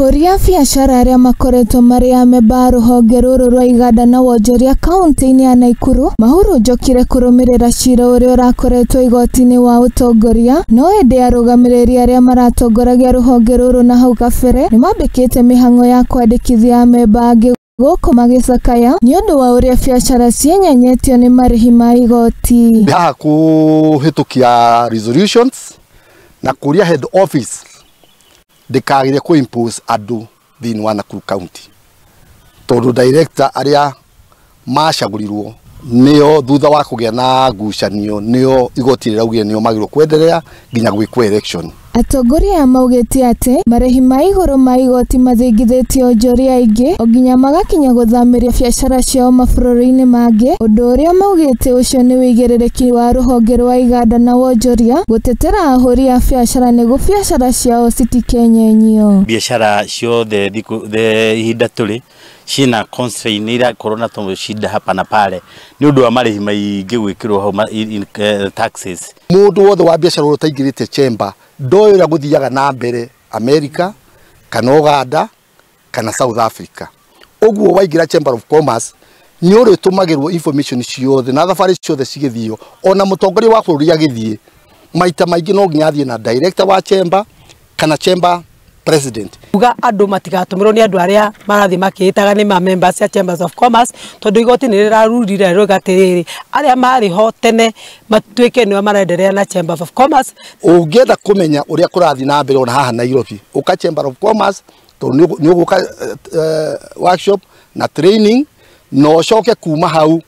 Ahũri a biacara arĩa makoretwo marĩ amemba a rũhonge rũrũ rwa iganda na wonjoria kaunti-inĩ ya Naikuru mahurunjũkire kũrũmĩrĩra cira ũrĩa ũrakoretwo igoti-inĩ wa ũtongoria, no ĩndĩ arũgamĩrĩri arĩa maratongoragia rũhonge rũrũ na hau kabere nĩmambĩkĩte mĩhang'o ya kwandĩkithia amemba angĩ gũkũ magĩcakaya nĩ ũndũ wa ũrĩa biacara cienyenyetio nĩ marĩhi ma igoti. Haha kũhĩtũkia resolutions na kũria head office ndĩkagire kũ impose andũ thĩinĩ wa Nakuru County, tondũ director arĩa macagũrirwo nĩo thutha wa kũgĩa na ngucanio nĩo igoti rĩraugire nĩo magĩrĩirwo kwenderea nginya gwĩkwo election. Atongoria aya maugĩte atĩ marĩhi ma igũrũ ma igoti mathingithĩtie onjoria aingĩ o nginya magakinya gũthamĩria biacara ciao mabũrũri-inĩ mangĩ, ũndũ ũrĩa maugĩte ũcio nĩ wĩigĩrĩrĩki wa rũhonge rwa iganda na wonjoria gũtetera ahũri a biacara nĩguo biacara ciao citikenyenyio. Biacara ciothe thikũ ihinda tũrĩ ciĩna constraint irakorwo na shida hapa na pale nĩ ũndũ wa marĩhi maingĩ gwĩkĩrwo hau taxes. Mũndũ wothe wa biacara ũrĩa ũtaingĩrĩte chamber ndoĩ ũrĩa gũthiaga na mbere America kana Uganda kana South Africa. Ũguo waingĩra Chamber of Commerce nĩ ũrĩtũmagĩrwo information ciothe na thabarĩ ciothe cigĩthio, ona mũtongoria wa bũrũri agĩthiĩ maita maingĩ no nginya athiĩ na director wa chamber kana chamber president. Uga andũ matigatũmĩrwo nĩ andũ arĩa marathiĩ makĩĩtaga nĩ ma members ya Chambers of Commerce, tondũ igoti nĩ rĩrarurire rĩuga atĩrĩrĩ, arĩa marĩ ho tene matuĩke nĩo marenderea na Chambers of Commerce. Ũngĩenda kũmenya ũrĩa kũrathiĩ na mbere ona haha Nairobi, ũka Chamber of Commerce tondũ nĩ ũgũka workshop na training, na ũcoke kuma hau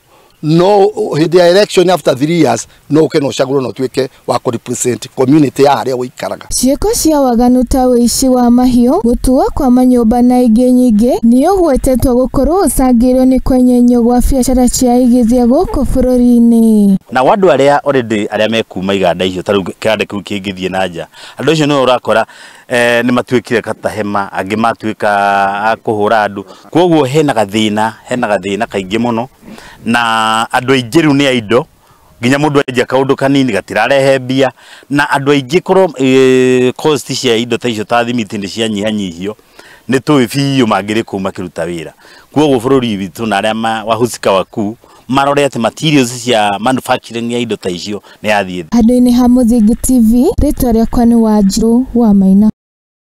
no hĩndĩ ya election after 3 years no ũke na ũcagũrwo na ũtuĩke wa kũ represent community ya harĩa ũikaraga. Ciĩko cia waganu ta ũici wa mahiũ, gũtuo kwa manyũmba na ingĩ nyingĩ nĩ ũgwetetwo gũkorwo ũcangĩirwo nĩ kwenyenyio gwa biacara cia igithia gũkũ bũrũri-inĩ. Na andũ arĩa already arĩa mekuma iganda icio ta rĩu kĩganda kĩu kĩngĩthiĩ na nja, andũ acio nĩo ũrakora nĩ matuĩkire katahema, angĩ matuĩka a kũhũra andũ, koguo hena gathĩna kaingĩ mũno na andũ aingĩ rĩu nĩ a indo nginya mũndũ endia kaũndũ kanini gatirarehe mbia, na andũ aingĩ korwo cost cia indo ta icio ta thimiti nĩ cianyihanyihio nĩ tũĩ biũ mangĩrĩ kũu makĩruta wĩra. Koguo bũrũri witũ na arĩa wahusika wakuu marore atĩ materials cia manufacturing ya indo ta icio nĩ yathiĩ. Handũ-inĩ ha Mũthingi TV, rĩtwa rĩakwa nĩ Wanjirũ wa Maina.